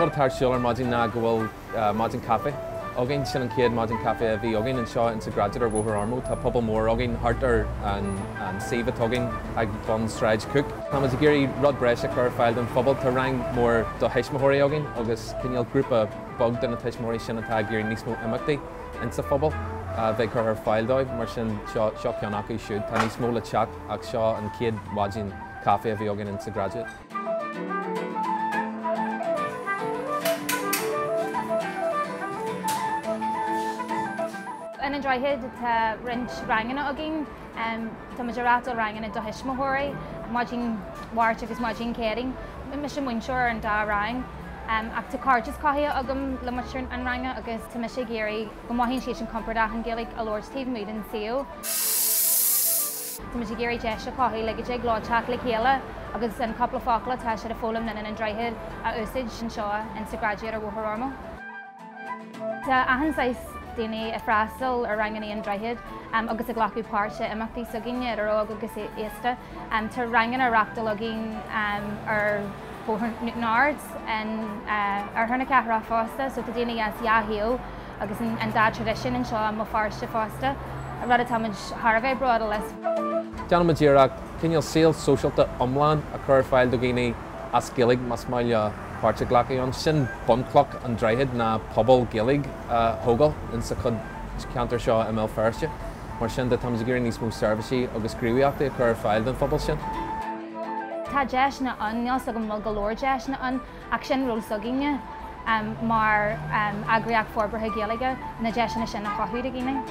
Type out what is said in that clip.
rud atá ar siúl ar maidin ná go bhfuil maidin caife againn. Sin an chéad maidin caife a bhí againn anseo insa Graduate ar Bhóthar Ormeau. Tá pobal mór againn thart ar an suíomh atá againn ag bun Sráid Cooke. Táimid ag iarraidh rud breise a chur ar fáil don phobal. Tá rang mór do thuismitheoirí againn agus cineál grúpa beag de na tuismitheoirí sin atá ag iarraidh níos mó imeachtaí insa phobal a bheith curtha ar fáil dóibh. Mar sin seo ceann acu siúd. Tá níos mó le teacht ach seo an chéad mhaidin caife a bhí againn insa Graduate. In An Droichead tá roinnt ranganna againn. Tá muid ag reáchtáil ranganna do thuismitheoirí, maidin Mháirt agus maidin Chéadaoin. Mise múinteoir ar an dá rang ach tá cairdeas cothaithe agam le muintir an ranga agus tá mise ag iarraidh go mothaíonn siad compordach an Ghaeilge a labhairt taobh amuigh den suíomh. Tá muid ag iarraidh deis a chothú le go dtig leo teacht le chéile agus an cúpla focal atá siad a foghlaim linn in An Droichead a úsáid anseo in sa Graduate ar Bhóthar Ormeau. Tá achan saghas daoine ag freastal ar ranganna An Droichead agus ag glacadh páirt i imeachtaí s'againne, idir óg agus aosta. Tá ranganna á reáchtáil againn ar Bhóthar Newton Ards in oirthear na cathrach fosta, so tá daoine as dhá thaobh agus an dá traidisiún anseo i mBéal Feirste fosta, rud atá muid thar a bheith bródúil as. Déanaimid iarracht cineál saol sóisialta iomlán a chur ar fáil do dhaoine as Gaeilge más maith leo páirt a ghlacadh ann. Sin bunchloch an Droichid ná pobal Gaeilge a thógáil insa chuid ceantar seo i mBéal Feirste. Mar sin de táimid ag iarraidh níos mó seirbhísí agus gníomhaíochtaí a chur ar fáil don phobal sin. Tá deiseanna ann, níl 's agam an bhfuil go leor deiseanna ann ach sin ról s'againne mar eagraíocht forbartha Gaeilge, na deiseanna sin a chothú do dhaoine.